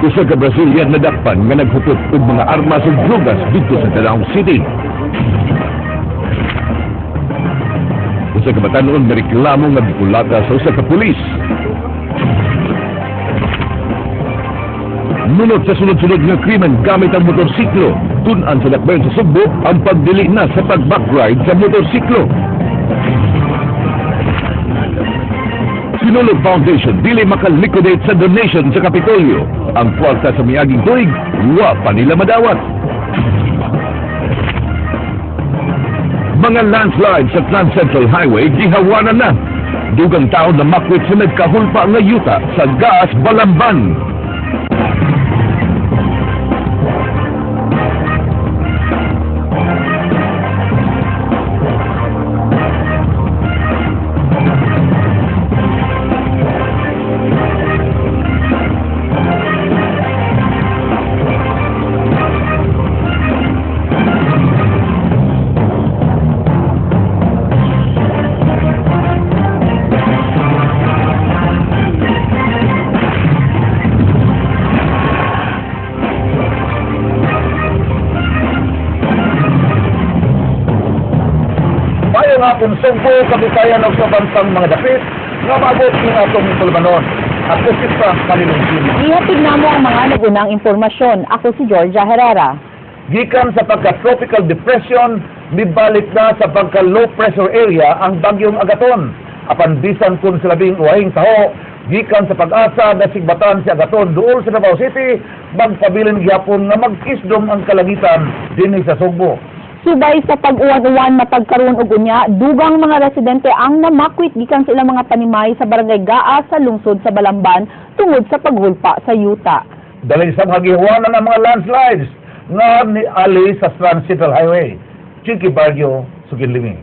Usa ka Brazilian nadakpan nga naghupot og mga armas ug drogas didto sa Danao City. Usa ka batan-on nga reklamo nga gikulata sa usa ka pulis. Nunot sa sunod-sunod nga krimen gamit ang motorsiklo. Tun-an sa dakbayan sa Sugbo ang pagdili na sa pag-backride sa motorsiklo. Sinulog Foundation dili maka-liquidate sa donation sa Kapitolyo. Ang kwarta sa miaging tuig, wa pa nila madawat. Mga landslide sa Trans Central Highway gihawanan na. Dugang tao na makwit sa nagkahulpa nga yuta sa Gaas Balamban. Maayong hapon, Sugbo, Kabisayan ug sa bansang mga dapit nga maabot ning atong tulumanon. Ako si Frank Kalilungkin. Ihatid namo ang mga nagunang impormasyon. Ako si Georgia Herrera. Gikan sa pagka-tropical depression, mibalik na sa pagka-low pressure area ang bagyong Agaton. Apan bisan kun sa labing uwahing taho, gikan sa pag-asa na sigbatan si Agaton duol sa Davao City, magpabilin gihapon nga magkisdom ang kalangitan dinhi sa Sugbo. Subay sa pag-uwan-uwan matagkaroon og unya, dugang mga residente ang namakwit gikan sa ilang mga panimay sa barangay Gaas sa lungsod sa Balamban tungod sa paghulpa sa yuta. Dali sa mga gihuwanan ang mga landslides nga niali sa Trans Central Highway. Chiki Barrio, Suginlimi.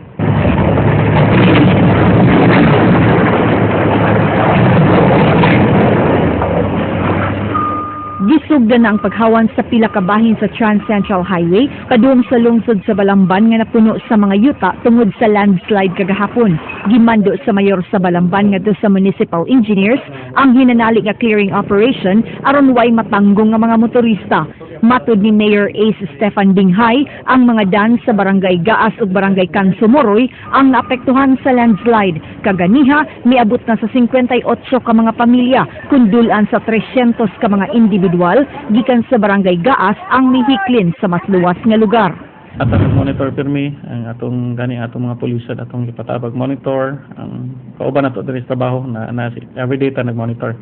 Gisugdan na ang paghawan sa pila ka bahin sa Trans Central Highway padung sa lungsod sa Balamban nga napuno sa mga yuta tungod sa landslide kagahapon. Gimando sa mayor sa Balamban ngadto sa municipal engineers ang hinanali nga clearing operation aron way matanggong nga mga motorista. Matud ni Mayor Ace Stefan Binghay, ang mga dan sa Barangay Gaas ug Barangay Cansumoroy ang naapektuhan sa landslide. Kaganiha, miabot na sa 58 ka mga pamilya, kundulan sa 300 ka mga individual gikan sa Barangay Gaas ang mihiklin sa mas luwas nga lugar. At ang monitor pirmi ang atong gani atong mga pulisan atong gipatabag monitor ang kauban nato diri sa trabaho na, na everyday ta nagmonitor.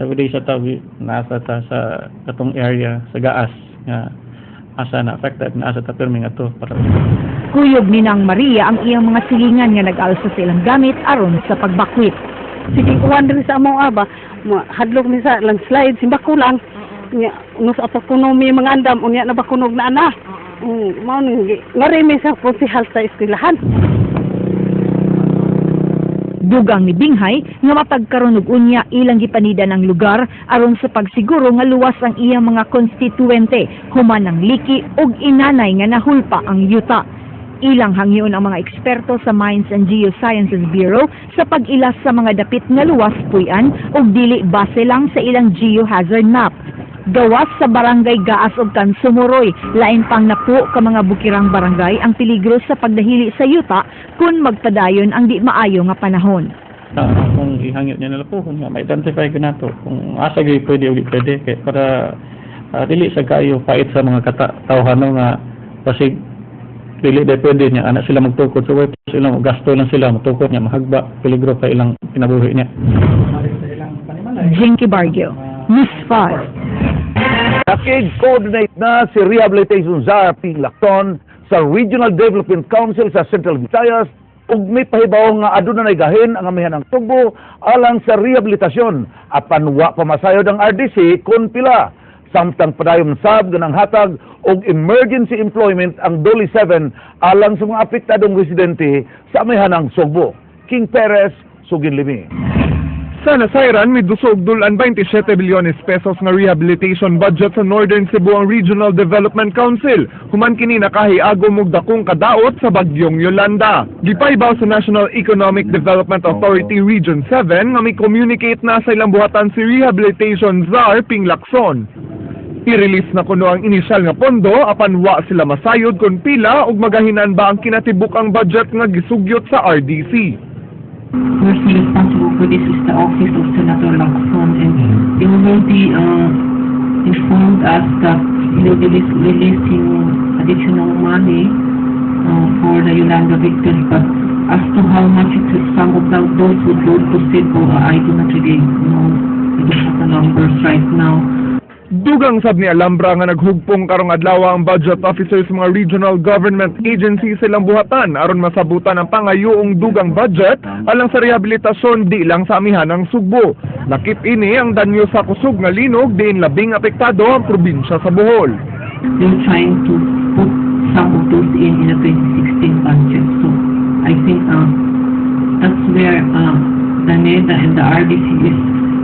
Everyday sa ta nasa ta sa atong area sa Gaas nga asa na affected na asa ta pirmi nga to para Kuyog ni Nang Maria ang iyang mga silingan nga nag-alsa sa ilang gamit aron sa pagbakwit. Sige, uwan diri sa among aba, hadlok mi sa landslide, simba ko lang. Nya, nus ato kuno mi mga andam, unya na ba kunog na ana. Mao ni ngari mi sa konsehal sa eskwelahan. Dugang ni Binghay nga matagkaron og unya ilang gipanidan ang lugar aron sa pagsiguro nga luwas ang iyang mga konstituente human ang liki ug inanay nga nahulpa ang yuta. Ilang hangyoon ang mga eksperto sa Mines and Geosciences Bureau sa pag-ilas sa mga dapit nga luwas puy-an ug dili base lang sa ilang geohazard map. Gawas sa Barangay Gaas ug Cansumoroy, lain pang napo ka mga bukirang barangay ang peligro sa pagdahili sa yuta kung magpadayon ang di maayo nga panahon. Kung ihangyo niya nila po kung ma-identify ko nato kung asa gyud pwede o di pwede kay para dili sa kaayo pait sa mga tawhano nga basig dili de pwede niya anak sila magtukod so wait sila gasto lang sila matukod niya mahagba peligro pa ilang kinabuhi niya. Jinky Barrio, News 5. Nakig-coordinate na si Rehabilitation Czar Ping Lacton sa Regional Development Council sa Central Visayas ug may pahibaw nga aduna nay gahin ang amihanang Sugbo alang sa rehabilitasyon apan wa pa masayod ang RDC kun pila. Samtang padayon sab ganang hatag og emergency employment ang Doli 7 alang sa mga apektadong residente sa amihanang Sugbo. King Perez, Suginlimi. Sa nasayran, may duso og dul-an 27 bilyones pesos nga rehabilitation budget sa Northern Cebu ang Regional Development Council. Human kini nakahiagom og dakong kadaot sa bagyong Yolanda. Gipahibaw sa National Economic Development Authority Region 7 nga may communicate na sa ilang buhatan si Rehabilitation Czar Ping Lacson. I-release na kuno ang inisyal nga pondo apan wa sila masayod kung pila ug magahinan ba ang kinatibuk-ang budget nga gisugyot sa RDC. Person responsible for this is the office of Senator Lacson, and they already informed us that he will be releasing additional money for the Yolanda victims, but as to how much it is, some of those would go to Cebu, I do not really know. I don't have the numbers right now. Dugang sab ni Alhambra nga naghugpong karong adlaw ang budget officers sa mga regional government agencies sa ilang buhatan aron masabutan ang pangayuong dugang budget alang sa rehabilitasyon di lang sa amihanang Sugbo. Lakip ini ang danyo sa kusog nga linog diin labing apektado ang probinsya sa Bohol. They're trying to put some of those in the 2016 budget. So I think that's where the NEDA and the RDC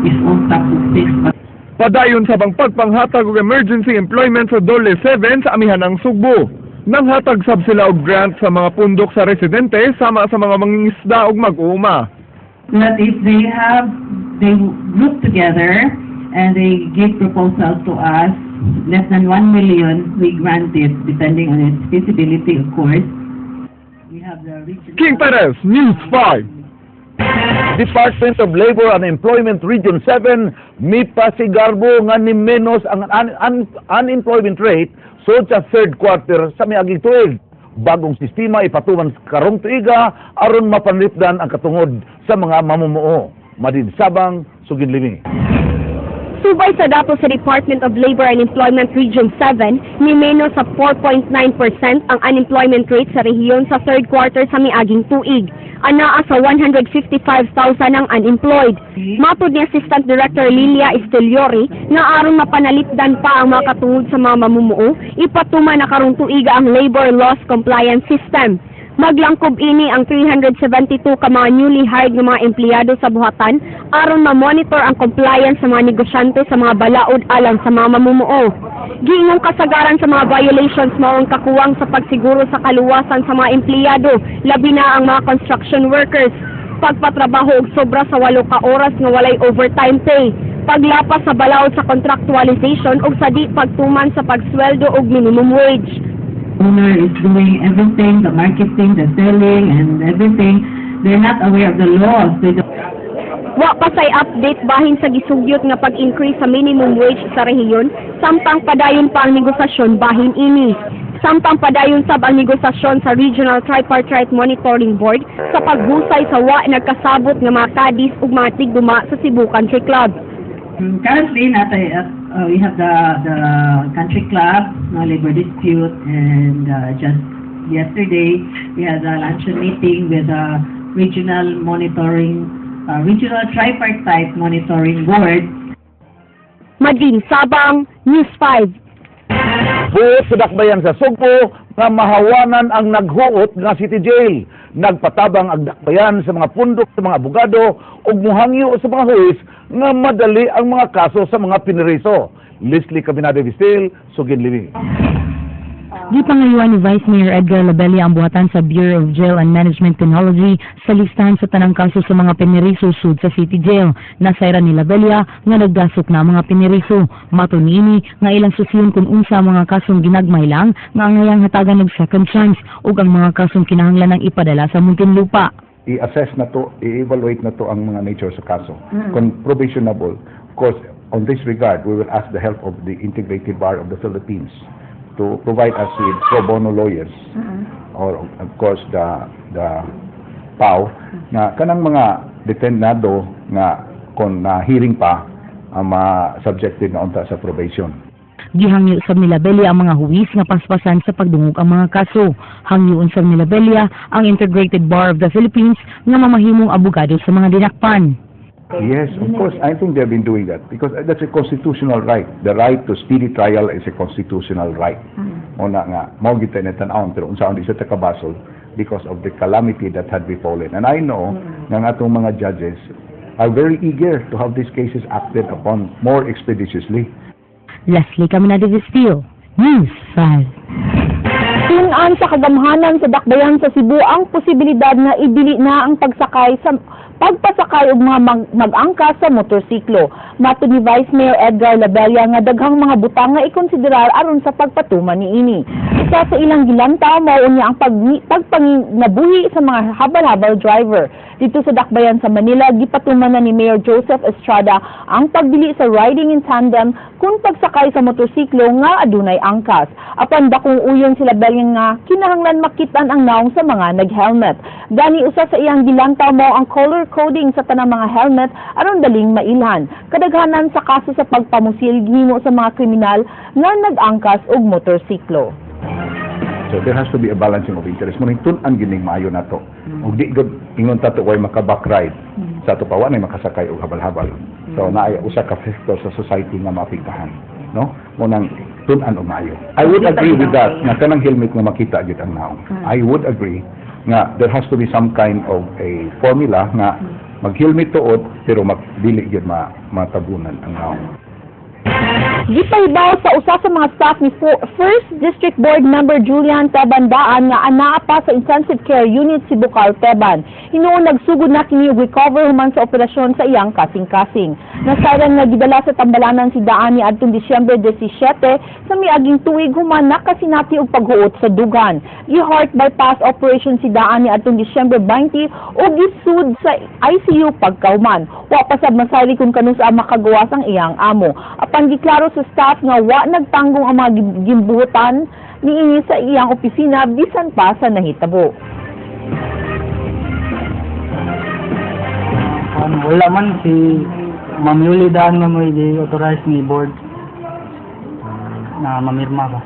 is on top of this. But Padayon sab ang pagpanghatag og emergency employment sa Dole 7 sa amihanang Sugbo. Nanghatag sab sila og grant sa mga pundok sa residente sama sa mga mangingisda ug mag-uuma. That if they have, they group together and they give proposal to us, less than 1 million, we grant it, depending on its feasibility, of course. We have the regional. King Perez, News 5. Department of Labor and Employment Region 7 mipasigarbo nga ni menos ang unemployment rate sud sa third quarter sa miaging tuig. Bagong sistema ipatuman karong tuiga aron mapanlipdan ang katungod sa mga mamumuo. Madin Sabang, Sugin Limi. Subay sa datos sa Department of Labor and Employment Region 7, ni menos sa 4.9% ang unemployment rate sa rehiyon sa third quarter sa miaging tuig. Anaa sa 155,000 ang unemployed. Matod ni Assistant Director Lilia Esteliori nga aron mapanalipdan pa ang mga katungod sa mga mamumuo, ipatuman na karong tuiga ang Labor Laws Compliance System. Maglangkob ini ang 372 ka mga newly hired nga mga empleyado sa buhatan aron ma-monitor ang compliance sa mga negosyante sa mga balaod alang sa mga mamumuo. Giingong kasagaran sa mga violations mao ang kakuwang sa pagsiguro sa kaluwasan sa mga empleyado, labi na ang mga construction workers, pagpatrabaho og sobra sa 8 ka oras nga walay overtime pay, paglapas sa balaod sa contractualization ug sa di pagtuman sa pagsweldo og minimum wage. Owner is doing everything, the marketing, the selling, and everything. They're not aware of the laws. They don't Wa pa say update bahin sa gisugyot nga pag-increase sa minimum wage sa rehiyon, samtang padayon pa ang negosasyon bahin ini. Samtang padayon sab ang negosasyon sa Regional Tripartite Monitoring Board sa paghusay sa wa nagkasabot nga mga kadis ug mga tigduma sa Cebu Country Club. Currently, we have the country club, no labor dispute, and just yesterday we had a luncheon meeting with the regional tripartite monitoring board. Madin Sabang, News 5. Buot sa dakbayan sa Sugbo nga mahawanan ang naghuot nga city jail. Nagpatabang ang dakbayan sa mga pundok sa mga abogado ug muhangyo sa mga huwes nga madali ang mga kaso sa mga piniriso. Leslie Caminada Vistil, Sugin Limi. Gipangayuan ni Vice Mayor Edgar Labella ang buhatan sa Bureau of Jail and Management Penology sa listahan sa tanang kaso sa mga piniriso sud sa City Jail. Nasayran ni Labella nga nagdasok na ang mga piniriso. Matod niini nga ilang susiyon kung unsa ang mga kasong ginagmay lang nga angayang hatagan og second chance ug ang mga kasong kinahanglan ng ipadala sa Muntinlupa. I-assess na to, i-evaluate na to ang mga nature sa kaso. Kung probationable, of course, on this regard, we will ask the help of the Integrated Bar of the Philippines to provide us with pro bono lawyers or, of course, the PAO nga kanang mga detenado nga kon na hearing pa ang ma-subjected na unta sa probation. Gihangyo sab ni Labella ang mga huwis nga paspasan sa pagdungog ang mga kaso. Hangyoon sab ni Labella ang Integrated Bar of the Philippines nga mamahimong abogado sa mga dinakpan. Yes, of course. I think they've been doing that because that's a constitutional right. The right to speedy trial is a constitutional right. Mao na nga, mao gyud na tan-awon pero unsaon di sa takabasol because of the calamity that had befallen. And I know nga ang atong mga judges are very eager to have these cases acted upon more expeditiously. Leslie Caminada Vestil, News 5. Tun-an sa kagamhanan sa Dakbayan sa Cebu ang posibilidad nga idili na ang pagsakay sa pagpasakay og mga mag-angkas sa motorsiklo. Matod ni Vice Mayor Edgar Labella nga daghang mga butang nga ikonsiderar aron sa pagpatuman niini. Isa sa ilang gilantaw mao unya ang pagpanginabuhi sa mga habal-habal driver. Dito sa Dakbayan sa Manila, gipatuman na ni Mayor Joseph Estrada ang pagdili sa riding in tandem kung pagsakay sa motorsiklo nga adunay angkas. Apan dakong uyon si Labella nga kinahanglan makitan ang naong sa mga nag-helmet. Gani usa sa iyang gilantaw mao ang color coding sa tanang mga helmet aron daling mailhan. Kadaghanan sa kaso sa pagpamusil gihimo sa mga kriminal nga nag-angkas og motorsiklo. So there has to be a balancing of interest. Mo tun-an gining maayo nato. Ug di gud ingon ta to way maka-back ride. Sa ato pa wa nay makasakay og habal-habal. So naay usa ka factor sa society nga maapektahan, no? Mo nang tun-an og maayo. I would agree with that nga kanang helmet nga makita gyud ang naong. I would agree nga there has to be some kind of a formula nga mag-helmet tuod pero magdili gyud ma matabunan ang naong. Gipahibaw sa usa sa mga staff ni First District Board Member Julian Teban Daan nga anaa pa sa Intensive Care Unit si Bukal Teban. Hinuon nagsugod na kini og recover human sa operasyon sa iyang kasing-kasing. Nasayran nga gidala sa tambalanan si Daan ni adtong Disyembre 17 sa miaging tuig human nakasinati og paghuot sa dugan. Gi-heart bypass operation si Daan ni adtong Disyembre 20 ug gisud sa ICU pagkahuman. Wa pa sab masayri kung kanus-a makagawas ang iyang amo. Apan giklaro sa staff nga wa nagtanggong ang mga gimbuhutan niini sa iyang opisina bisan pa sa nahitabo. Wala man si Ma'am Yuli daan nga mo i-authorize ni board na mamirma ba.